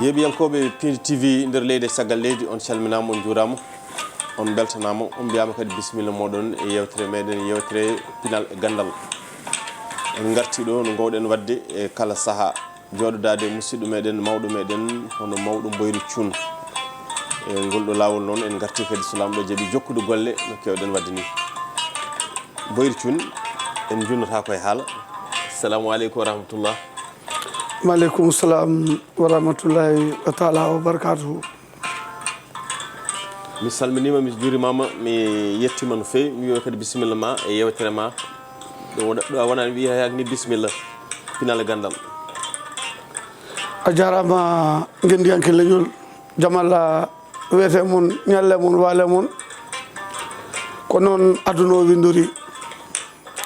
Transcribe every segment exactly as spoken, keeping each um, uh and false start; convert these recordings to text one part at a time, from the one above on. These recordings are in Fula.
Yeeɓiyankooɓe Pindi T V nder leydi e caggal leydi, on calminaama, on njuuraama, on mbeltanaama, on mbiyaama kadi bisimilla mooɗon e yeewtere meɗen, yeewtere pinal e ganndal. En ngartii ɗo no ngoowɗen waɗde e kala sahaa, jooɗodaade e musidɗo meɗen, mawɗo meɗen, hono mawɗo Mboyri Cuun. E ngol ɗo laawol noon, en ngartii kadi, so Laamɗo jaɓii, jokkude golle no keewɗen waɗde nii. Mboyri Cuun, en njunnataako e haala. Salaamu aleykum wa rahmatullah. Maaleykum salaam wa rahmatullahi wa taala wa barakaatuhu. Mi salminiima, mi juurimaama, mi yettiima no feewi. Mi wiya kadi bisimilla ma e yeewtere ma. Ɗo wona, ɗo a wonaa mi wiya yaag ni bisimilla. Pinal e ganndal. A jaaraama, ngenndiyanke leñol. Jam Allah wiyete mon, ñalle mon, waale mon. Ko noon aduna o winndori.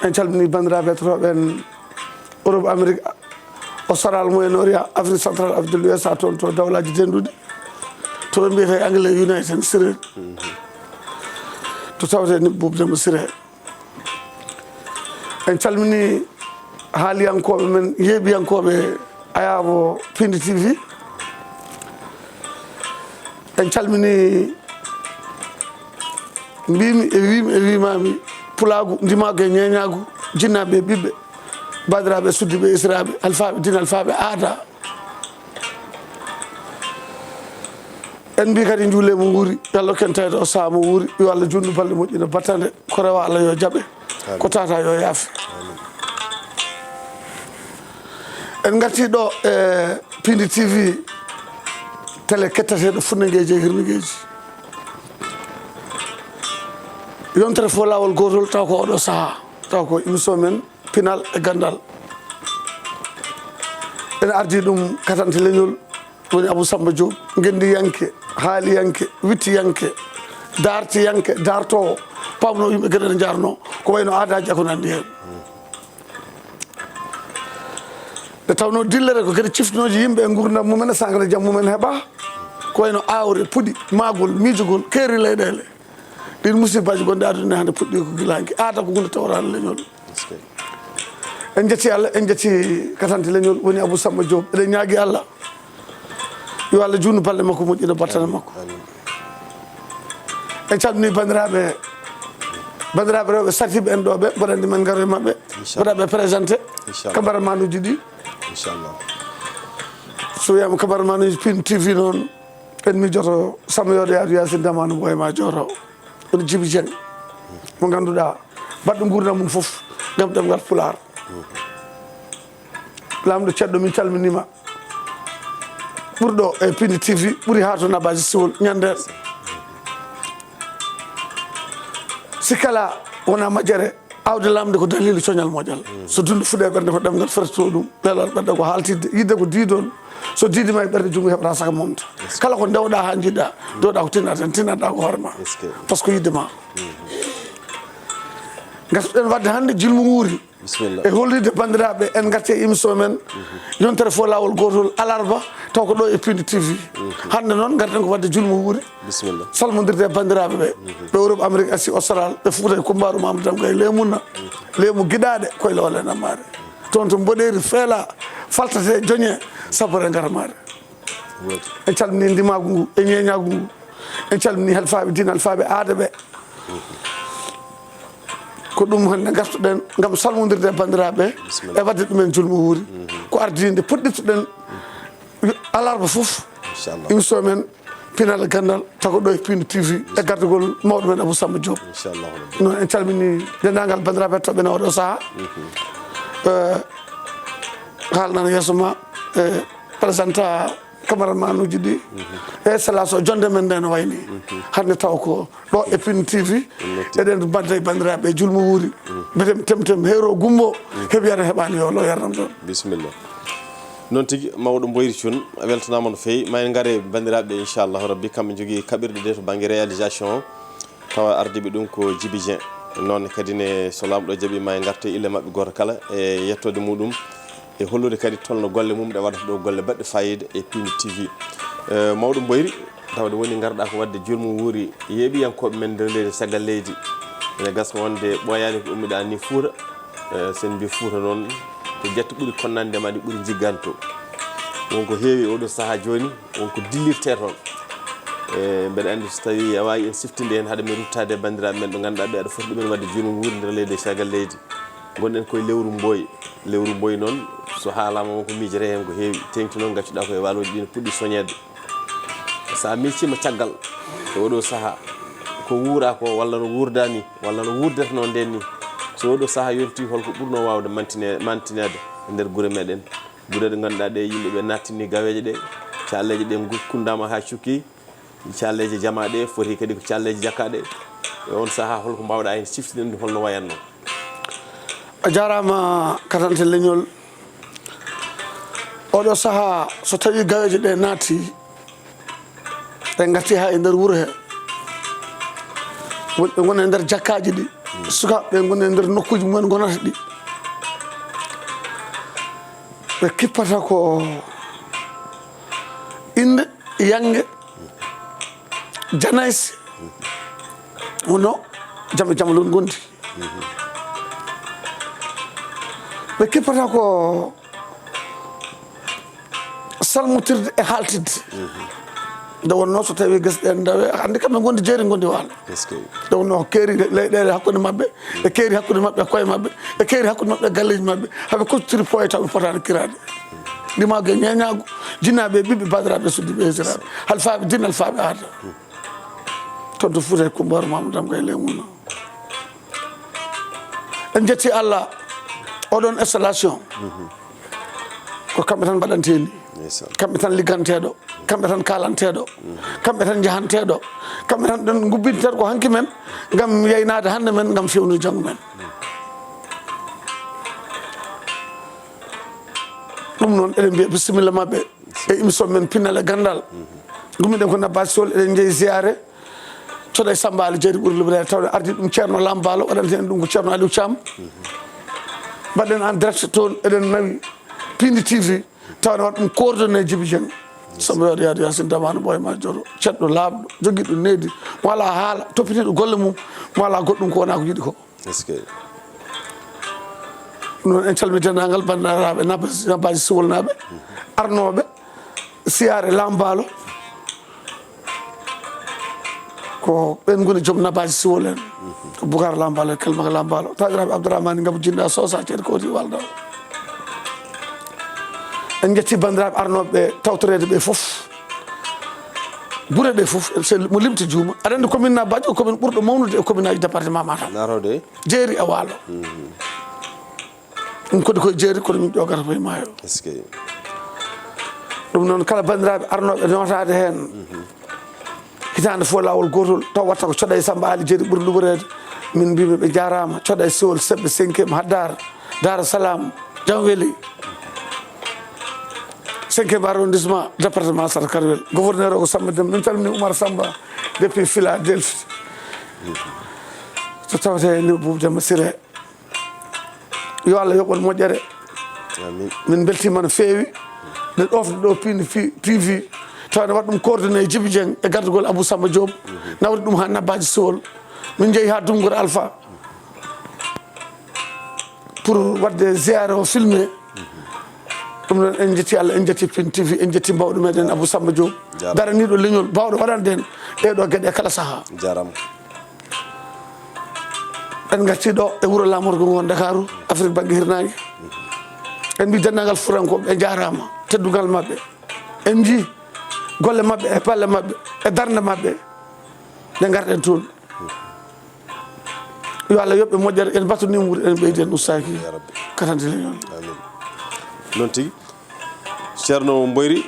En calminii banndiraaɓe heɗotooɓe en Europe, Amérique, Australie, Moyen Orient, Afrique Centrale, Afrique de l'Ouest, haa toon to dawlaaji dennduɗi, to ɓe mbiyata e anglais United States, to tawetee ni Boubou Demba Ciré. En calminii haaliyankooɓe men, yeeɓiyankooɓe Ayaabo Pindi T V. En calminii, mbiimi e wiimi e wiimaami, pulaagu, ndimaagu e ñeeñaagu, jinnaaɓe e ɓiɓɓe, baadiraaɓe e suddiiɓe e esiraaɓe, alfaaɓe diine, alfaaɓe aada. En mbii kadi njuulee mo nguuri, yo Allah hokku en tawde o sahaa mo wuuri, yo Allah juutnu balɗe moƴƴina battane, ko rewa Allah yo jaɓe, ko tata yo yaafe. En ngartii ɗo e Pindi T V, télé ketteteeɗo fuɗnageeji e hirnageeji. Yontere fof laawol gootol, taw ko oɗo sahaa, taw ko émission men pinal e ganndal. Ene ardii ɗum katante leñol, woni Abou Samba Diop, ngenndiyanke, haaliyanke, wittiyanke, daartiyanke, daartoowo, paamnoo yimɓe geɗe ɗe njaarnoo, ko wayno aadaaji e ko nanndi heen. Nde tawnoo dillere ko geɗe ciftinooje yimɓe e nguurndam mumen e saankere jam mumen heɓa, ko wayno aawre, puɗi, maagol, miijogol, keeri leyɗeele. Ɗiin musibbaaji gonɗi aduna hannde puɗɗii ko gila hanki. Aada ko huunde tawraande leñol. En njetti Allah, en njetti katante leñol, woni Abou Samba Diop. Eɗen ñaagi Allah yo Allah juutnu balɗe makko, moƴƴina battane makko. En calminii banndiraaɓe, banndiraaɓe rewɓe sartiiɓe en ɗo ɓe, mboɗo anndi men ngaro e maɓɓe, mboɗo ɓe présenté, inchallah, caméraman uji ɗi. Inchallah. So wiyaama caméraman uji Pindi T V noon, en miijoto Samba Yooɗo Yaadu Yaasin Damaano Mboye ma Jooto. Woni Jibi Jeng, mo ngannduɗaa, baɗɗo nguurndam mum fof ngam ɗemngal Pulaar. Laamɗo ceɗɗo, min calminiima. Ɓurɗo e Pindi T V, ɓuri haa to Nabaaji Siwol, ñande. Si kala wonaa majjere, aawde laamde ko daliilu coñal moƴƴal. So dunde fuɗe ɓernde ko ɗemngal fertotoo ɗum, leelal ɓernde ko haaltidde, yidde ko diidol. So diidi ma e ɓernde, junngo heɓata saka momta. Kala ko ndewɗaa haa njiɗɗaa, ndewɗaa ko tinnaten, tinnaɗaa ko hoore ma. Par ce que yidde ma. Ngartuɗen waɗde hannde Julmu Wuuri. Bisimilla. E hollirde banndiraaɓe, en ngarti e émission men, yontere fof laawol gootol, alarba, taw ko ɗo e Pindi T V. Hannde noon, ngarten ko waɗde Julmu Wuuri. Bisimilla. Salmondirde e banndiraaɓe ɓe, ɓe Europe, Amérique, Asie Austral, ɓe Fuuta e Kumbaaru Mamadou Dam Gaye, Leemunna, Leemu Giɗaaɗe, Koylewol e Nammaare. Toon to mboɗeeri feela, faltete, joñe, sabbore ngarmaare. En calminii ndimaagu ngu e ñeeñaagu ngu. En calminii halfaaɓe diine, halfaaɓe aada ɓe. Ko ɗum hannde ngartuɗen ngam salmondirde e banndiraaɓe ɓe, bisimilla, e waɗde ɗumen Julmu Wuuri. Ko ardii nde puɗɗirtuɗen alarba fof, inchallah, émission men Pinal e Ganndal, tago ɗo e Pindi T V, e gardagol mawɗo men Abou Samba Diop. Inchallahu Rabbi. Noon en calminii denndaangal banndiraaɓe heɗotooɓe men oɗo sahaa. Eh, haalnana yeeso ma, eh, présenta caméraman uji ɗi. E sela so jonde men nde no wayni. Hannde taw ko ɗo e Pindi T V, eɗen mbadda e banndiraaɓe Julmu Wuuri. Mbeɗen temtem heero gumbo, heɓi ara heɓaani yo lo yarnam ɗon. Bisimilla. Noon tigi, mawɗo Mboyri Cuun, a weltanaama no feewi. Ma en ngare banndiraaɓe, inchallahu rabbi, kamɓe njogii kaɓirɗe ɗe to bannge réalisation o. Tawa ardiiɓe ɗum ko Jibi Dieng. Noon kadi ne, so Laamɗo jaɓii, ma en ngarte ille maɓɓe gooto kala e yettoode muɗum, e hollude kadi tolno golle mum ɗe waɗata ɗo, golle baɗɗe faayiida e Pindi T V. Eh, mawɗo Mboyri, tawde woni ngarɗaa ko waɗde Julmu Wuuri yeeɓiyankooɓe men nder leydi, caggal leydi. Ene gasa wonde ɓooyaani ko ummiɗaa ni Fuuta. Eh, so en mbii Fuuta noon, ko jatti ɓuri konnande ma ɗi ɓuri jigganto. Wonko heewi oɗo sahaa jooni, wonko dillirtee toon. E, mbeɗa anndi so tawii a waawii en siftinde heen, haade men ruttaade e banndiraaɓe men ɓe ngannduɗaa ɓe aɗa foti ɗumen waɗde jooni nguur nder leydi e caggal leydi. Ngonɗen koye lewru mboy. Lewru mboy noon, so haalaama wonko miijete heen ko heewi. Teeŋti noon ngaccuɗaa ko e waalooji ɗi no puɗɗi soñeede. So a miijiima caggal e oɗo sahaa, ko wuuraa ko, walla no wuurdaa ni, walla no wuurdetenoo ndeen ni, so oɗo sahaa yontii, holko ɓurnoo waawde mantine-, mantineede e nder gure meɗen? Gure ɗe ngannduɗaa ɗe yimɓe ɓe nattini gaweeje ɗe, calleeje ɗe ngu-, kunndaama haa cukki, calleeje jamaa ɗe foti kadi ko calleeje jakkaaɗe. E oon sahaa, holko mbaawɗaa heen siftinde ɗum, holno wayatnoo? A jaaraama, katante leñol. Oɗo sahaa, so tawii gaweeje ɗe naati, ɗe ngati haa e nder wuro he, wonɓe ngona e nder jakkaaji ɗi, sukaaɓe ɓe ngona e nder nokkuuji mumen ngonata ɗi. Ɓe kippata ko innde, yannge, janayse, wono jam e jam lon ngondi. Ɓe kippata ko salmotirde e haaltidde. Nde wonnoo so tawii gese ɗen ndawe, anndi kamɓe ngondi jeeri, ngondi waalo. Est-ce que? Nde wonnoo ko keeri leyɗeele hakkunde maɓɓe, e keeri hakkunde maɓɓe e koye maɓɓe, e keeri hakkunde maɓɓe e galleeji maɓɓe, haɓe koccitiri pooye taw ɓe potaani kiraade. Ndimaagu e ñeeñaagu, jinnaaɓe e ɓiɓɓe, baadiraaɓe e suddiiɓe e hisiraaɓe, halfaaɓe diine, halfaaɓe aada. Toon to Fuuta e Kumba Hoore Mamadou Dam Gaye Leymuno. En njetti Allah, oɗon installation. Ko kamɓe tan mbaɗantee ni. Ndeysaan. Kamɓe tan ligganteeɗo, kamɓe tan kaalanteeɗo, kamɓe tan njahanteeɗo, kamɓe tan ɗon ngubbinteeɗo ko hanki men, ngam yaynaade hannde men, ngam fewnude janngo men. Ɗum noon, eɗen mbiya bisimilla maɓɓe e émission men Pinal e Ganndal. Ngummiɗen ko Nabbaji Sool, eɗen njehi ziyaare Coɗay Samba Ali Jeeri ɓuri luɓreede, tawde ardii ɗum Ceerno Lam Baalo, waɗanta en ɗum ko Ceerno Aliou Thiam. Mbaɗɗen en direct toon, eɗen nawi Pindi T V, tawde waɗa ɗum coordonné Jibi Dieng. Samba Yooɗo Yaadu Yaasin Damaano Ɓooy ma Joro, ceɗɗo laaɓɗo, jogiiɗo needi, mo alaa haala, toppitiiɗo golle mum, mo alaa goɗɗum ko wonaa ko yiɗi ko. Est-ce que? Ɗum noon, en calmii denndaangal banndiraaɓe Nabba-, Nabbaji Siwolnaaɓe, arnooɓe siyaare Lam Baalo. Ko ɓeen ngoni joom Nabbaji Siwol en. Ko Boucar Lam Baalo e Kelmaka Lam Baalo. Taaniraaɓe Abdourahmane Ngabu Jinda Sosa, Ceerno Kowdi Walda. En njetti banndiraaɓe arnooɓe ɓe tawtoreede ɓe fof. Gure ɗe fof, so mo limti juuma. Aɗa anndi commune Nabbaji ko commune ɓurɗo mawnude e commune aji département Matam. Naatode. Jeeri e waalo. Mhm. Ɗum kadi koye jeeri, kono min ƴoogata koye maayo. Est-ce que? Ɗum noon, kala banndiraaɓe arnooɓe nootaade heen, mhm, hitaande fof laawol gootol, taw watta ko Coɗay Samba Ali Jeeri ɓuri luɓreede. Min mbiyɓe ɓe njaaraama. Coɗay Siwol, Seɓɓe, Cinquième, Haddaar, Daara Salaam, Jamweli, cinquième arrondissement, département Sata Karwel. Gouverneur o ko Samba Dem. Min calmini Oumar Samba depuis Philadelphie. To tawte ni Boubou Demba Siré. Yo Allah yoɓ on moƴƴere. Amin. Min mbeltiima no feewi. Nde ɗofde ɗo Pindi fi-, T V, tawa ne waɗa ɗum coordonné e Jibi Dieng e gardagol Abou Samba Diop. Mhm. Nawri ɗum haa Nabbaji Siwol. Min njehi haa Dungor Alpha. Pour waɗde ziyaare o filmé. Mhm. Ɗum noon, en njetti Allah, en njetti Pindi T V, en njetti mawɗo meɗen Abou Samba Diop. Jaaraama. Daraniiɗo leñol, baawɗo waɗande en ɗee ɗoo geɗe e kala sahaa. Jaaraama. En ngartii ɗo e wuro laamorgo ngo Ndakaaru, Afrik bannge hirnaange. En mbii denndaangal Fuutankooɓe, ɓe njaaraama, teddungal maɓɓe. En njii golle maɓɓe e balle maɓɓe e darnde maɓɓe, nde ngarɗen toon. Yo Allah yoɓ ɓe moƴƴere, en mbattu ni wuur, en ɓeydi en ustaaki. Ya Rabbi. Katante leñol. Amin. Noon tigi. Ceerno Mboyri,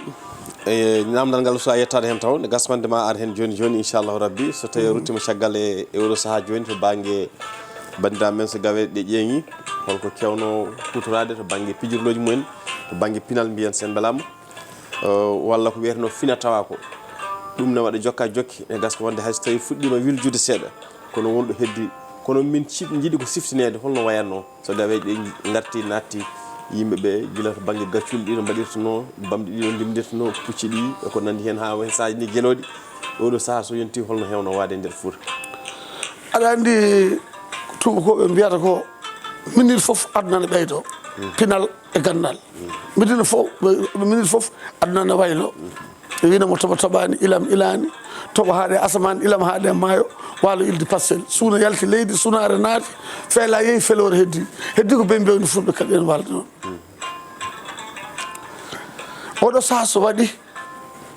e naamndal ngal so a yettaade heen taw, nde gasmande ma ar heen jooni jooni, inchallahu rabbi, so tawii a ruttiima caggal e, e oɗo sahaa jooni to bannge banndiraaɓe men, so gaweeje ɗe ƴeeŋi, holko keewno huutoraade to bannge pijirlooji mumen, to bannge pinal mbiyen sen mbelaama, eh, walla ko wiyeteno fina tawa ko. Ɗum ne waɗa jokka jokki, ne gaska wonde hay so tawii fuɗɗiima wiljude seeɗa, kono wonɗo heddi, kono min ciɗ-, njiɗi ko siftineede holno wayatnoo. So gaweeje ɗe ngarti, naatti, yimɓe ɓe, gila to bannge gaccuuli ɗi no mbaɗirtunoo, bamɗi ɗi no ndimdirtunoo, pucci ɗi, e ko nanndi heen, haa won saaji ni gelooɗi. Oɗo sahaa so yontii, holno heewno waade e nder Fuuta? Aɗa anndi, ko tuubakooɓe mbiyata ko, Minir fof aduna ne ɓeydo, pinal e ganndal. Minir fof, minir fof aduna ne waylo. Ɓe wino mo toɓo toɓaani, ilam ilaani, toɓo haaɗe asamaan, ilam haaɗe maayo, waalo ildi passel. Suuna yalti leydi, sunaare naati, feela yehi, feloore heddi. Heddi ko ɓe mbewni fulɓe kadi ene waalde noon. Oɗo saha so waɗi,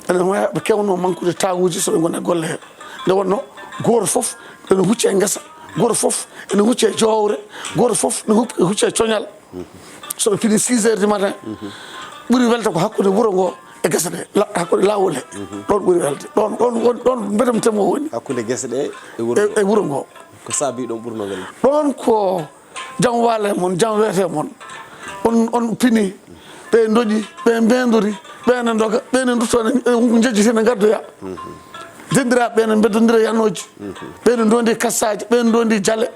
ene waya ɓe kewno mankude tawuji so ɓe ngoni e golle he. Nde wonno gooto fof ene hucci e ngesa, gooto fof ene hucci e jowre, gooto fof ne hup- hucci e coñal. So ɓe pini six heures du matin, ɓuri welde ko hakkunde wuro ngo e gese ɗe, la- hakkunde lawol he. Ɗon ɓuri welde. Ɗon ɗon ɗon ɗon mbeɗam temo woni. Hakkunde gese ɗe e wuro e ngo. E wuro ngo. Ko saabi ɗon ɓurno welde? Ɗon ko jam waale mon, jam weete mon. On on pini, ɓe ndoƴi, ɓe mbendori, ɓe ne ndoga, ɓe ne ndutto, ne jejjiti, ne ngaddoya. Dendiraaɓe ɓe ne mbeddondira yanoji, ɓe ne ndondi kassaaji, ɓe ne ndondi jale,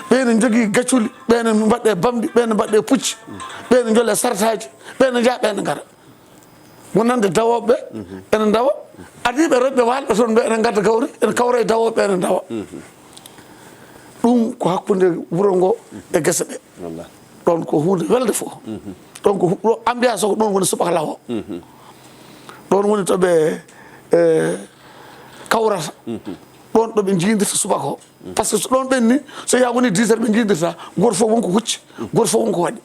ɓe ne njogii gacculi, ɓe ne mbaɗɗe bamɗi, ɓe ne mbaɗɗe pucci, ɓe ne njole sartaaji, ɓe ne njaha, ɓe ne ngara. Wonande dawooɓe ɓe ene ndawa, adiiɓe rewɓe waalɓe toon ɓe ene ngadda gawri, ene kawra e dawooɓe ɓe ene ndawa. Ɗum ko hakkunde wuro ngo e gese ɗe. Ɗon ko huunde welde fof. Ɗon ko hu- ɗo ambiance o ko ɗon woni subaka law o. Ɗon woni to ɓe e, kawrata. Ɗon ɗo ɓe njiidirta subaka o. Parce que so ɗon ɓenni, so yaha woni dix heures ɓe njiidirta, gooto fof wonko hucci, gooto fof wonko waɗi.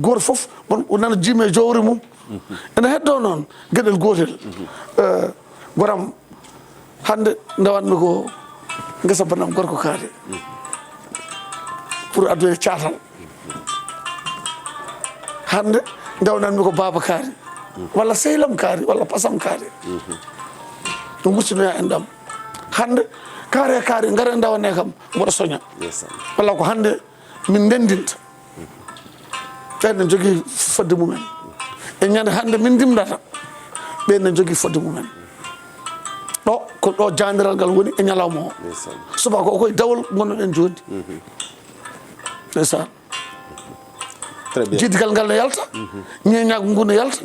Gooto fof won- nana jiimi e jowre mum. Ene heddo noon geɗel gootel. Eh, goram, hannde ndewanmi ko ngesa banam gorko kaari pour addude caatal. Hannde ndewnanmi ko baaba kaari, walla sehlam kaari, walla pasam kaari. Ɗum wurtinoya en ɗam. Hannde kaare kaari ngare ndewane kam, mboɗo soña. Walla ko hannde min ndendinta. Ɓen ne njogii fodde mumen. E ñande hannde min ndimdata, ɓen ne njogii fodde mumen. Ɗo ko ɗo jaandiral ngal woni e ñalawma o. Subaka o koye dawol ngonnoɗen jooni. Ndeysaan. Très bien. Jiddigal ngal ne yalta, ñeeñaagu ngu ne yalta,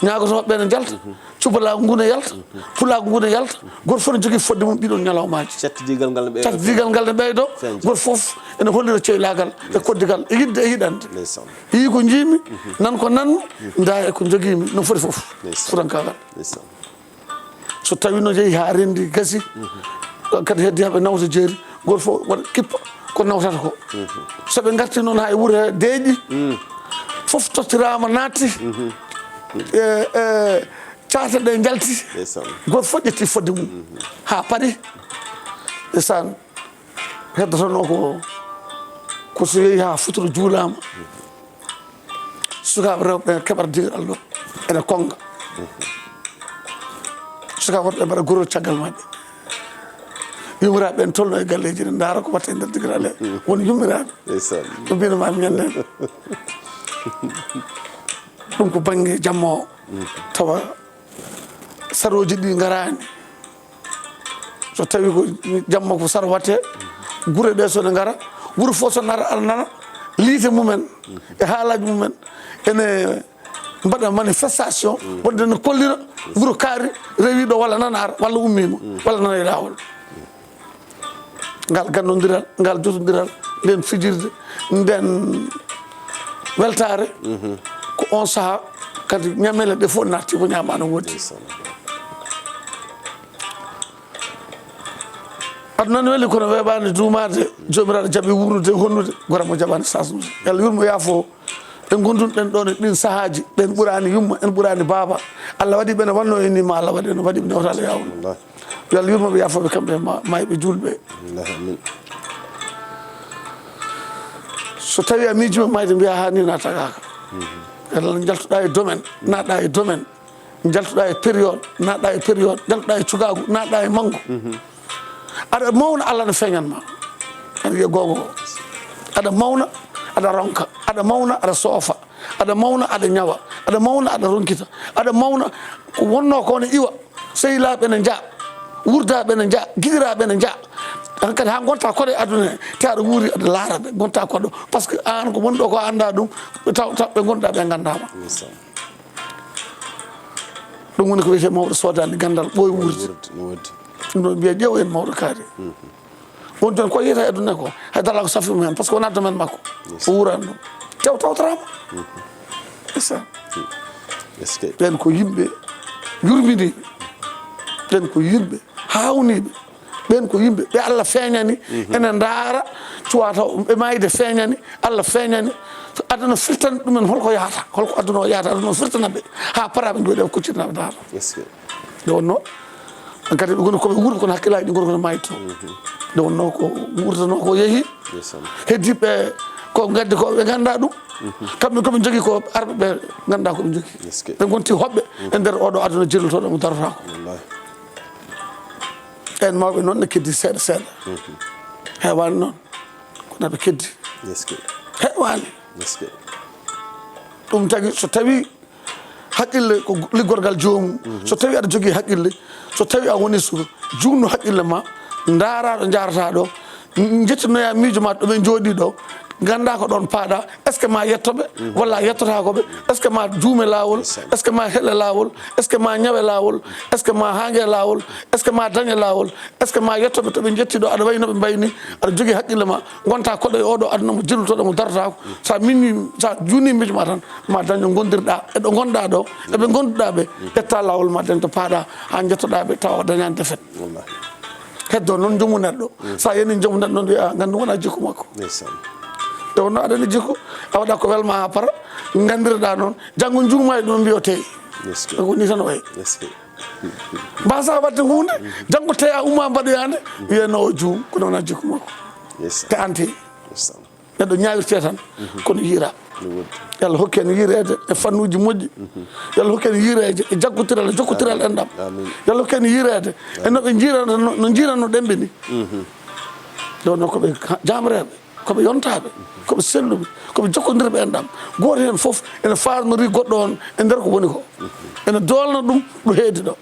ñaagotooɓe ɓe ne njalta, cubalaagu ngu ne yalta, pulaagu ngu ne yalta. Gooto fof ne jogii fodde mum ɗiɗon ñalawmaaji. Cattidigal ngal ne ɓeydo. Cattidigal ngal ne ɓeydo. Gooto fof ene hollira ceylaagal e koddigal e yiɗde e yiɗande. Ndeysaan. Yii ko njiimi, nan ko nan, ndaa e ko njogiimi, no foti fof. Ndeysaan. Futankaagal. Ndeysaan. So tawi no jeeyi haa renndi gasi, kadi heddi haa ɓe nawta jeeri, gooto fof waɗa kippa ko nawtata ko. So ɓe ngarti noon haa e wuro he deeƴi, fof tottiraama naatti, e, e, caate ɗe njalti, gooto fof ƴetti fodde mum haa paɗi. Ndeysaan, heddotonoo ko, ko so yehi haa futuro juulaama. Sukaaɓe rewɓe ɓe keɓata digal Allah ene konnga. Sukaaɓe worɓe ɓe mbaɗa gorol caggal maɓɓe. Yummiraaɓe ɓe ne tolno e galleeji, ne ndaara ko watta e nder digal Allah. Won yummiraaɓe. Ndeysaan. Ɓe mbino ma ñande. Ɗum ko bannge jamma o. Tawa sarooji ɗi ngaraani. So tawi ko jamma ko sara watte, gure ɗe so ne ngara, wuro fof so nara, aɗa nana liite mumen e haalaaji mumen ene mbaɗa manifestation, wonde ne kollira wuro kaari rewiɗo walla nana ara walla ummiima walla nana e laawol. Ngal gandondiral, ngal jotondiral, nden fijirde, nden weltaare, ko on saha kadi ñamele ɗe fof natti ko ñaama no woodi. Aduna ne weli kono weeɓaani duumaade, Joomiraaɗo jaɓi wuurnude e honnude, goram o jaɓaani sasnude. Yo Allah yurmo yaafo, ɓe ngondunɗen ɗoon e ɗin sahaaji, ɓen ɓuraani yumma, en ɓuraani baaba. Allah waɗi ɓe no wannoo e ni, ma Allah waɗi no waɗi ɓe newtaade yaawol. Wallaahi. Yo Allah yurmo ɓe, yaafo ɓe kamɓe ma-, mayɓe juulɓe. Wallaahi, amiin. So tawi a miijima mayde, mbiya haa ni na tagaaka. Yo Allah njaltuɗaa e domaine, naatɗaa e domaine. Njaltuɗaa e période, naatɗaa e période, njaltuɗaa e cukaagu, naatɗaa e manngu. Aɗa mawna, Allah ne feeñan ma. Aɗa wiya goonga o. Aɗa mawna, aɗa ronka, aɗa mawna, aɗa soofa, aɗa mawna, aɗa ñawa, aɗa mawna, aɗa ronkita, aɗa mawna, ko wonnoo ko ne iwa, sehilaaɓe ne njaha, wuurdaaɓe ne njaha, giɗiraaɓe ne njaha. Hankadi haa ngonta koɗo e aduna he, te aɗa wuuri, aɗa laara ɓe, ngonta koɗo. Parce que aan ko woni ɗo ko a anndaa ɗum, taw, taw ɓe ngonɗaa ɓe nganndaama. Ɗum woni ko wiyetee mawɗo soodaani ganndal, ɓooy wuurde. Wuurde, no woodi. Ɗum ɗo mbiya ƴeew en mawɗo kaari. On tun ko yiyata e aduna ko, hay dara ko safi mum heen, parce que wonaa domaine makko. O wuuraani ɗum. Tew tawtoraama. C'est ça. Est-ce que Ɓeen ko yimɓe yurminiiɓe. Ɓeen ko yimɓe haawniiɓe. Ɓeen ko yimɓe ɓe Allah feeñani, ene ndaara, cuwaa taw ɓe maayde feeñani, Allah feeñani. Aduna firtan ɗumen hol ko yahata, hol ko aduna o yahata, aduna o firtana ɓe. Haa para ɓe njooɗi ɓe kuccitana ɓe ndaara. Est-ce que Nde wonnoo, kadi ɓe ngoni ko ɓe wuurɓe kono hakkillaaji ɗi ngoni kono maayde toon. Nde wonnoo ko wuurtanoo ko yehi. Ndeysaan. Heddiiɓe ko ngaddi ko ɓe nganndaa ɗum. Kamɓe ko ɓe njogii ko arɓe ɓe nganndaa ko ɓe njogii. Est-ce que Ɓe ngonti hoɓɓe e nder oɗo aduna jillotooɗo mo darotaako. Wallahi. En mawɓe noon ne keddi seeɗa seeɗa. Heewaani noon. Kono ɓe keddi. Est-ce que Heewaani. Est-ce que Ɗum tagi so tawii haqqille ko liggorgal joomum. So tawii aɗa jogii haqqille, so tawii a woni so juutnu haqqille ma, ndaaraa ɗo njaarataa ɗo, njettinoyaa miijo ma ɗo ɓe njooɗii ɗo, nganndaa ko ɗoon paaɗaa, est-ce que ma yetto ɓe walla a yettotaako ɓe? Est-ce que ma juume laawol? Est-ce que ma hele laawol? Est-ce que ma ñawe laawol? Est-ce que ma haange laawol? Est-ce que ma dañe laawol? Est-ce que ma yetto ɓe to ɓe njettii ɗo, aɗa wayi no ɓe mbayi nii, aɗa jogii haqqille ma, ngontaa koɗo e oɗo aduna mo jillotooɗo mo darotaako? So a miññii, so a juutnii miijo ma tan, ma dañ ɗo ngondirɗaa e ɗo ngonɗaa ɗo e ɓe ngonnduɗaa ɓe, ƴettaa laawol ma dañ to paaɗaa haa njettoɗaa ɓe tawa a dañaani defet. Wallahi. Heddoo noon njumu neɗɗo, so a yanii njumu neɗɗo noon wiya nganndu wonaa jikku makko. Ndeysaan. Nde wonnoo aɗa anndi jikku, a waɗa ko welma haa para, nganndirɗaa noon, janngo njuuma e ɗum mbiyo tey. Est-ce que Ko nii tan wayi. Est-ce que Mbaasaa waɗde huunde, janngo teya umma mbaɗoyaande, wiyee no o juum, kono wonaa jikku makko. Yes. Te aan tey, Yes. neɗɗo ñaawirtee tan, kono yiiraa. No woodi. Yo Allah hokku en yiireede e fannuuji moƴƴi. Yo Allah hokku en yiireede e jaggotiral e jokkotiral enɗam. Amiin. Yo Allah hokku en yiireede e no ɓe njiirano, no njiirano ɗemɓe ni. Ɗo no ko ɓe jaamreeɓe, ko ɓe yontaaɓe, ko ɓe selluɓe, ko ɓe jokkondirɓe enɗam. Gooto heen fof ene faarnorii goɗɗo on e nder ko woni ko. Ene doolna ɗum ɗo heedi ɗo.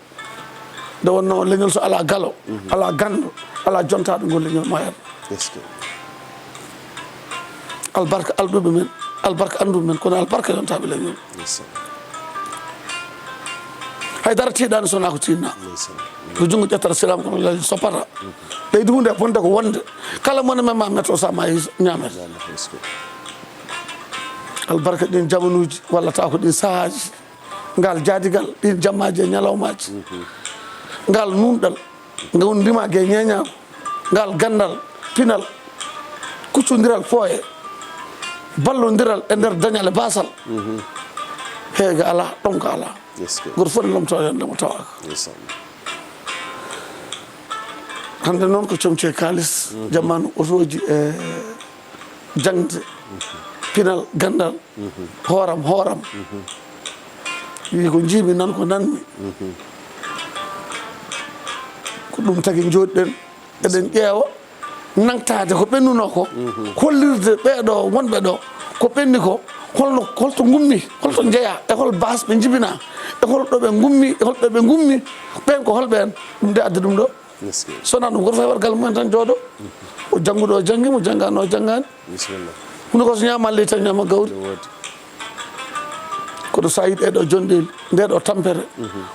Nde wonnoo leñol so alaa galo, alaa ganndo, alaa jontaaɗo ngol leñol mayat. Est-ce que Albarka alɗuɓe men, albarka annduɓe men, kono albarka yontaaɓe leñol. Yes. Hay dara tiiɗaani so wonaa ko tiiɗnaa. Yes. Ko junngo ƴettata siraama kono leñol soppata. Ɓeydi huunde e bonde ko wonde. Kala mone men ma metto sa maayi ñaamete. Est-ce que Albarka ɗin jamanuuji walla taw ko ɗin sahaaji. Ngal jaadigal ɗin jammaaji e ñalawmaaji. Ngal nuunɗal, ngal ndimaage e ñeeñaagu. Ngal ganndal, pinal, kuccondiral pooye, ballondiral e nder dañal e baasal. Heege alaa, ɗomka alaa. Est-ce que Gooto fof ne lomtoo heen nde mo tawaaka. Yes. Hannde noon ko comci e kaalis, jamaanu otooji e jaŋde, pinal, ganndal, hooram, hooram. Wii ko njiimi nan ko nanmi. Ko ɗum tagi njooɗiɗen, eɗen ƴeewa nangtaade ko ɓennunoo ko, hollirde ɓeeɗo wonɓe ɗo ko ɓenni ko, holno, holto ngummi, holto njeyaa, e hol baas ɓe njibinaa, e hol ɗo ɓe ngummi, e hol ɗo ɓe ngummi, ɓeen ko holɓe en, ɗum de addi ɗum ɗo. Est-ce que So wonaa ɗum, gooto fof heɓat galle mumen tan jooɗo. O jannguɗo o janngi, mo janngaano o janngaani. Bisimilla. Huno ko so ñaama ley tan ñaama gawri. No woodi. Kono so a yii ɗee ɗoo jonɗeeli, ndee ɗoo tampere,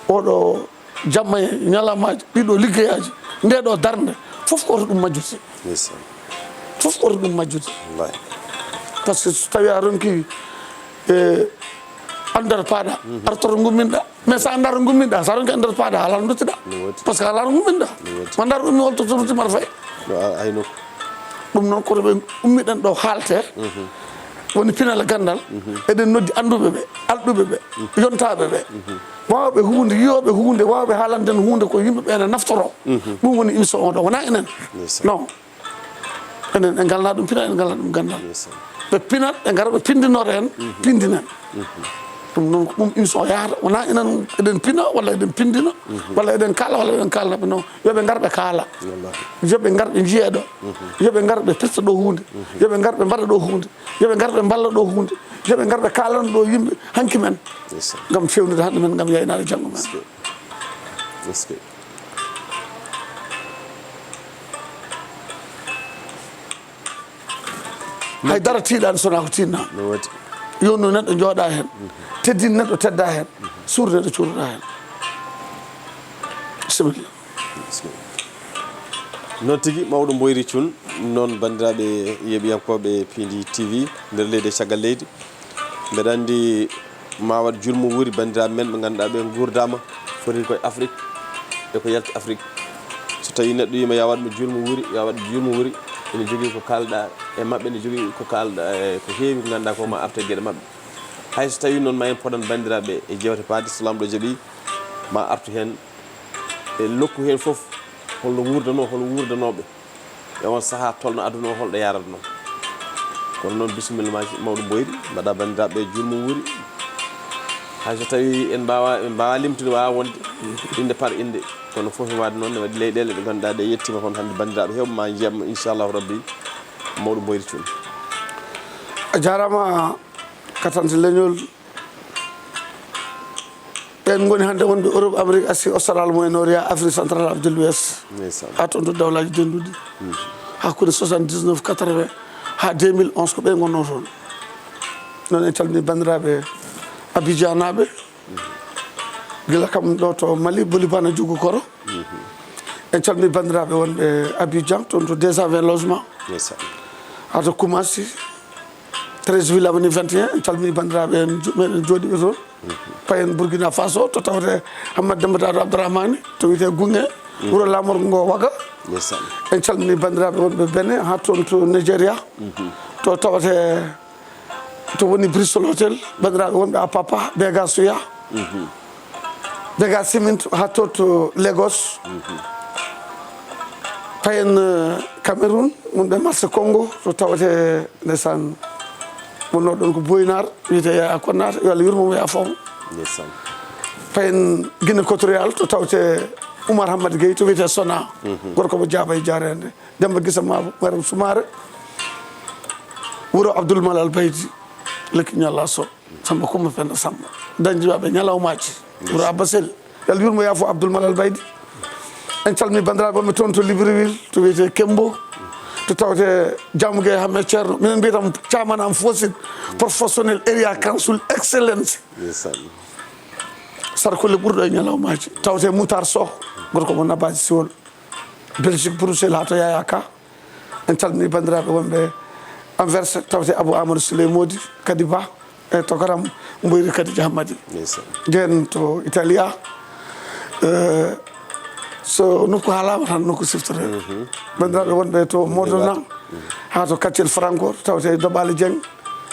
oɗo jamma e ñalawmaaji, ɗii ɗoo liggeyaaji, ndee ɗoo darnde, fof ko oto ɗum majjude. Yes. Fof ko oto ɗum majjude. Wallahi. Par ce que so tawii a ronki e anndal paaɗa, artoto ngumminɗa. Mais so a anndaa to ngumminɗa, so a ronki anndal paaɗa, alaa to nduttiɗa. No woodi. Par ce que alaa to ngumminɗa. No woodi. Ma ndaar ummi holto to rutti mbaɗa fay. No a- ay nokku. Ɗum noon koto ɓe ummiɗen ɗo haalte. Woni pinal e ganndal. Eɗen noddi annduɓe ɓe, alɗuɓe ɓe, yontaaɓe ɓe. Waawɓe huunde, yiyooɓe huunde, waawɓe haalande en huunde ko yimɓe ɓe ene naftoro. Ɗum woni émission o ɗo, wonaa enen. Ndeysaan. Non. Enen en ngalnaa ɗum pinal, en ngalnaa ɗum ganndal. Ndeysaan. Ɓe pinat, ɓe ngara, ɓe pinndinora en, pinndinen. Ɗum noon ko ɗum émission o yahata, wonaa enen eɗen pina, walla eɗen pinndina, walla eɗen kaala, walla eɗen kaalna ɓe, non. Yo ɓe ngar ɓe kaala. Wallahi. Yo ɓe ngar ɓe njiyee ɗo. Yo ɓe ngar ɓe pirta ɗo huunde. Yo ɓe ngar ɓe mbaɗa ɗo huunde. Yo ɓe ngar ɓe mballa ɗo huunde. Yo ɓe ngar ɓe kaalana ɗo yimɓe hanki men. Ndeysaan. Ngam feewnude hannde men, ngam yaynaade janngo men. Est-ce que Est-ce que Hay dara tiiɗaani so wonaa ko tiiɗnaa. No woodi. Yonnu neɗɗo jooɗa heen. Teddin neɗɗo tedda heen. Suur neɗɗo cuuroɗa heen. Bisimilla. Est-ce que Noon tigi, mawɗo Mboyri Cuun. Noon, banndiraaɓe yeeɓiyankooɓe Piindi T V nder leydi e caggal leydi, mbeɗa anndi ma waɗ julmu wuuri banndiraaɓe men ɓe ngannduɗaa ɓe nguurdaama foti koye Afrik e ko yalti Afrik. So tawii neɗɗo wiima yo a waɗ mo julmu wuuri, yo a waɗ julmu wuuri, ene jogii ko kaalɗaa e maɓɓe, ene jogii ko kaalɗaa e ko heewi ko ngannduɗaa ko ma artu e geɗe maɓɓe. Hay so tawii noon ma en podan banndiraaɓe e jeewte paaɗe, so Laamɗo jaɓii ma artu heen e nokku heen fof, holno nguurdanoo, hol wuurdanooɓe e on sahaa, tolno aduna o, holɗo yaaratnoo. Kono noon, bisimilla maaji mawɗo Mboyri, mbaɗa banndiraaɓe julmu wuuri. Hay so tawii en mbaawa, en mbaawa limtude, waawa wonde innde par innde, kono fof e waɗde noon, ne waɗi leyɗeele ɗe ngannduɗaa ɗe yettiima, kono hannde banndiraaɓe heewɓe ma njiyatmo, inchallahu rabbi, mawɗo Mboyri Cuun. A jaaraama, katante leñol. Ɓeen ngoni hannde wonɓe Europe, Amérique, Asie, Australie, Moyen Orient, Afrique centrale, Afrique de l'Ouest. Ndeysaan. Haa toon to dawlaaji dennduɗi. Hakkunde soixante-dix-neuf, quatre-vingts haa deux mille onze, ko ɓe ngonnoo toon. Noon en calminii banndiraaɓe Abidjanaaɓe. Gila kam ɗo to Mali, Bolibana Jogu Koro. En calminii banndiraaɓe wonɓe Abidjan, toon to deux cent vingt logements. Ndeysaan. Haa to Koumassi, treize Ville Avenue vingt et un, en calminii banndiraaɓe en jo-, meɗen jooɗiiɓe toon. Payen Burkina Faso, to tawetee Hammat Demba Daado Abdourahmane, to wiyetee Gunge, wuro laamorgo ngo Waga. Ndeysaan. En calminii banndiraaɓe wonɓe Benin, haa toon to Nigeria, to tawetee to woni Bristol Hotel, banndiraaɓe wonɓe Apapa, Bega Suya, Bega Cement, haa to, to Lagos. Payen, eh, Cameroun, wonɓe marché Congo, to tawetee ndeysaan wonnoo ɗoon ko Boynar, wiyetee Yaya Konnaata, yo Allah yurmo mo, yaafoo mo. Ndeysaan. Payen Guinée Équatoriale, to tawetee Oumar Hamad Gueye, to wiyetee Sona, gorko mo Jaaba e Jaareende. Demba Gisa Maabo, Mariam Soumaré, wuro Abdoul Malal Baydi, Lekki Ñalla Sow, Samba Kumba Penda Samba, dañjibaaɓe ñalawmaaji, wuro Abba Sel, yo Allah yurmo yaafo Abdoul Malal Baydi. En calminii banndiraaɓe wonɓe toon to Libreville, to wiyetee Kembo, to tawetee Jaamu Gueye Hammet Ceerno. Minen mbiyata mo Caamana am Fosit, professionnel area council excellence. Ndeysaan. Sarkolle ɓurɗo e ñalawmaaji, tawetee Moutar Sow, gorko mo Nabaaji Siwol. Belgique, Bruxelles, haa to Yaya Ka. En calminii banndiraaɓe wonɓe Anvers, tawetee Abou Amadou Souley Mody, Kadi Ba, e tokaram Mboyri Kadi Dia Madi. Ndeysaan. Ndeen to Italia, eh, so nokku haalaama tan, nokku siftoree. Banndiraaɓe wonɓe to Modona, haa to Kaccel Franco, tawetee Doɓaali Dieng,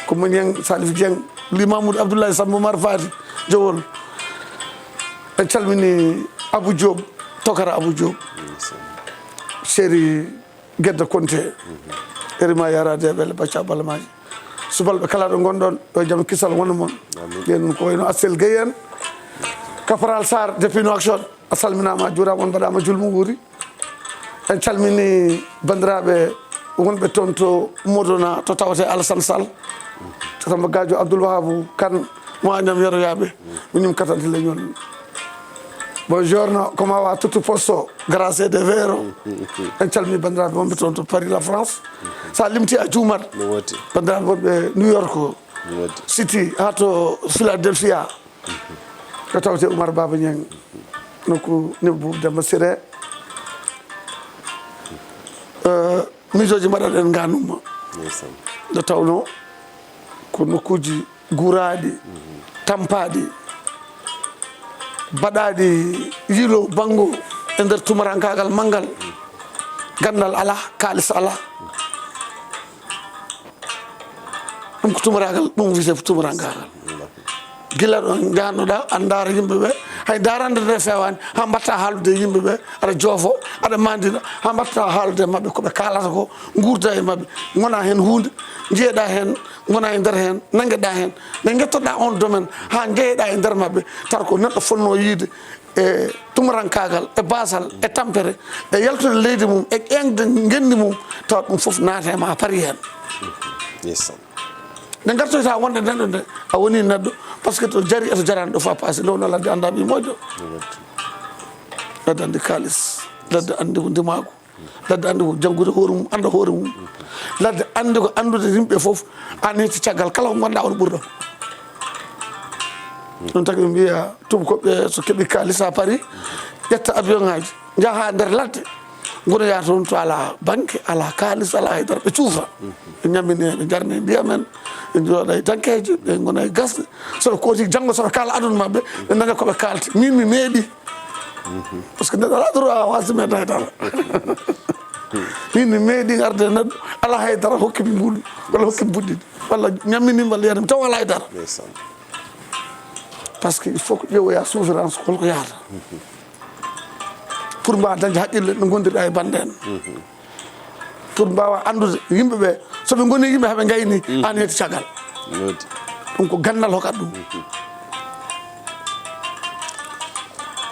Coumba Niang, Salif Dieng, Li Mamoudou Abdoulaye Samb Oumar Fati, Jowol. En calminii Abou Diop, tokara Abou Diop. Chéri Gedda Konte. Erima yaraade e ɓelle bacca balamaaji. Subalɓe kala ɗo ngonɗon, yo jam kisal wona mon. Amin. Ɓen ko wayno Asel Gueye en, Caporal Sarr depuis Nouakchott. A salminaama, a juuraama, on mbaɗaama julmu wuuri. En calminii banndiraaɓe wonɓe toon to Modona, to tawetee Alassane Sall, to Samba Gadio, Abdoul Wahabou Kane, mo Agnam yeroyaaɓe, miñum katante leñol. Buongiorno, come va? Tutto posto? Grazie davvero. En calminii banndiraaɓe wonɓe toon to Paris, la France. So a limtii a juumat. No woodi. Banndiraaɓe wonɓe New York, no woodi, City, haa to Philadelphia. Ko tawetee Oumar Baba Niang, nokku Nebou Boubou Demba Siré. Eh, miijooji mbaɗaɗen nganumma. Ndeysaan. Nde tawnoo ko nokkuuji guuraaɗi, tampaaɗi, baɗaaɗi yiilo banngo e nder tumarankaagal manngal. Ganndal alaa, kaalis alaa. Ɗum ko tumaraagal, ɗum wiyetee ko tumarankaagal. Gila ɗo njahannoɗaa, aɗa ndaara yimɓe ɓe, hay daarande nde feewaani, haa mbaɗta haaldude e yimɓe ɓe, aɗa joofo, aɗa maandina, haa mbaɗta haaldude e maɓɓe ko ɓe kaalata ko, nguurda e maɓɓe, ngona heen huunde, njeeɗa heen, ngona e nder heen, nanngeɗa heen, ɓe ngettoɗa on domaine, haa njeyeɗa e nder maɓɓe, tawa ko neɗɗo fotnoo yiide e tumarankaagal, e baasal, e tampere, e yaltude leydi mum, e ƴeeŋde ngenndi mum, tawa ɗum fof naata e ma, a parii heen. Ndeysaan. Nde ngartoyta wonde neɗɗo nde, a woni neɗɗo, parce que to jari e to jaraani ɗo fof a paasi, nde wonno ladde annda ɓii moƴƴo. Ladde anndi kaalis, ladde anndi ko ndimaagu, ladde anndi ko janngude hoore mum, annda hoore mum. Ladde anndi ko anndude yimɓe fof, aan hetti caggal kala ko ngonɗa, on ɓurɗo. Ɗum tagi ɓe mbiya tuubakooɓe, so keɓi kaalis haa paari, ƴetta avion ŋaaji, njaha nder ladde, Ngonoya toon to alaa banque, alaa kaalis, alaa hay dara. Ɓe cuufa. Ɓe ñammine, ɓe njarne ndiyam en, ɓe njooɗa e dankeeji, ɓe ngona e gasɗe. So ɓe kooti janngo, so ɓe kaala aduna maɓɓe, ɓe daña ko ɓe kaalti. Min mi meeɗi. Parce que neɗɗo alaa droit wasde meeɗa hay dara. Min mi meeɗi arde neɗɗo, alaa hay dara hokki mi mbuuɗu, walla hokki mi buɗɗiɗi, walla ñammini mi, walla yani mi taw alaa hay dara. Ndeysaan. Parce que il faut ko ƴeewoya souffrance holko yahata. Pour mbaawa dañde haqqille no ngondirɗa e bannde en. Pour mbaawa anndude yimɓe ɓe, so ɓe ngoni yimɓe, haɓe ngayni, an yetti caggal. Ɗum ko ganndal hokkat ɗum.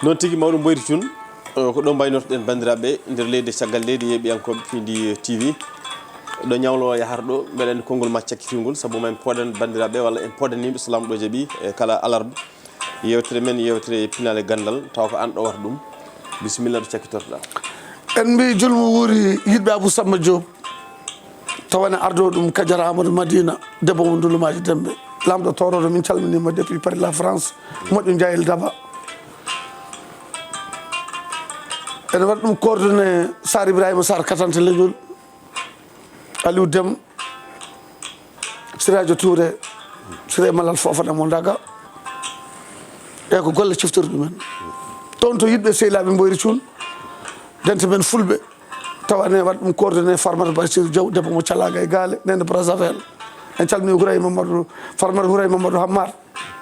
Noon tigi, mawɗo Mboyri Cuun, eh, ko ɗo mbaynortoɗen banndiraaɓe nder leydi e caggal leydi, yeeɓiyankooɓe Piindi T V. Ɗo ñawlo o yahata ɗo, mbeɗa anndi konngol ma cakkitiingol, sabu ma en pooɗan banndiraaɓe walla en pooɗan yimɓe so Laamɗo jaɓi, e kala alarba. Yeewtere men, yeewtere pinal e ganndal, tawa ko aan ɗowata ɗum. Bisimilla, ɗo cakkitortoɗaa. En mbii julmo wuuri yiɗɓe Abou Samba Diop, tawa ne ardoo ɗum Kadiara Amadou Madina, debbo mo Ndulumaaji Dembe. Laamɗo toorooɗo, min calminiima depuis Paris, la France, moƴƴo Jayel Daba. Ene waɗa ɗum coordonné Sar Ibrahima Sar, Katante Leñol, Aliou Dem, Sirajo Touré, Siré Malal Fofana mo Ndaga. E ko golle ciftori ɗumen. Toon to yiɗɓe sehilaaɓe Mboyri Cuun, dente men fulɓe, tawa ne waɗa ɗum coordonné Farmata Bassirou Diaw, debbo mo Calaga e Gaale, nene Brazzaville. En calmini Hourayma Mamadou, Farmata Hourayma Mamadou Hammar,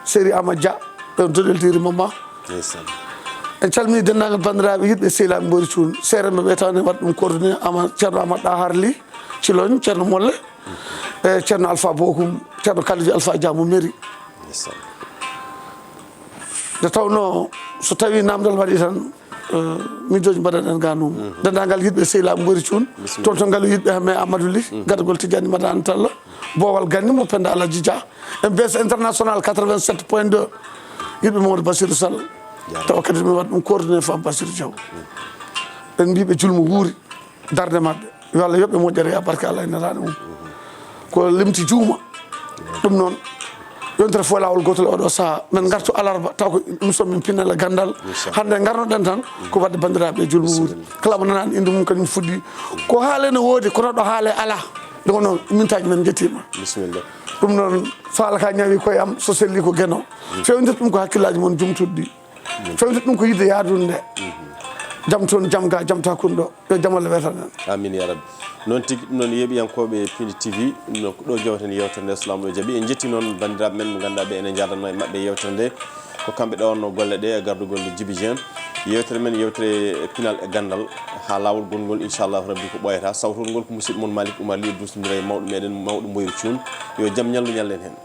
Seri Amadou Dia, ɓe doɗeltiri Mama. Ndeysaan. En calmini denndaangal banndiraaɓe yiɗɓe sehilaaɓe Mboyri Cuun. Seere maɓɓe taw ne waɗa ɗum coordonné Ama-, Ceerno Amadou Ɗahar Ly, Ciloñ, Ceerno Molle, e Ceerno Alpha Bokum, Ceerno Kalidou Alpha Dia mo Mairie. Ndeysaan. Nde tawnoo so tawii naamndal waɗii tan, eh, miijooji mbaɗaɗen ga ɗum. Denndaangal yiɗɓe sehilaaɓe Mboyri Cuun. Bisimilla. Toon to ngalu yiɗɓe Amadou Ly, gadagol Tijani Madani Talla, Boowal Ganni mo Penda Alaji Dia. M B S International quatre-vingt-sept point deux, yiɗɓe Mamadou Bassirou Sall. Jaaraama. Tawa kadi mi waɗa ɗum coordonné Femme Bassirou Diaw. En mbii ɓe julmo wuuri, darnde maɓɓe. Yo Allah yoɓ ɓe moƴƴere, ya barke Allah e nelaɗo mum. Ko limti juuma. Ɗum noon, yontere fof laawol gootol oɗo sahaa. Men ngartu alarba, taw ko émission min pinal e ganndal. Inchallah. Hannde ngarnoɗen tan ko waɗde banndiraaɓe e julmo wuuri. Bisimilla. Kala mo nanaani innde mum kañum fuɗɗi. Ko haale no woodi, kono ɗo haale alaa. Ɗum noon, mintaaji men njettiima. Bisimilla. Ɗum noon, so haala ka ñawi koye am, so selli ko Geno. Fewndirta ɗum ko hakkillaaji mon jumtuɗi ɗi. Fewndirta ɗum ko yiɗde yaadude nde. Jam toon, jam ga, jam ta kunɗo. Yo jam Allah wetan en. Amin ya rabbi. Noon tigi, ɗum noon yeeɓiyankooɓe Piindi T V, ɗum noon ko ɗo jewten yeewtere nde, so Laamɗo jaɓi. En njetti noon banndiraaɓe men ɓe ngannduɗaa ɓe ene njaadanno e maɓɓe yeewtere nde. Ko kamɓe ɗowatno golle ɗe e gardugol Djiby Dieng. Yeewtere men, yeewtere pinal e ganndal, haa laawol gongol, inchallahu rabbi, ko ɓooyata. Sawtol ngol ko musidɗo mon Malick Oumar Ly, duusnodira e mawɗo meɗen, mawɗo Mboyri Cuun. Yo jam ñallu ñallen heen.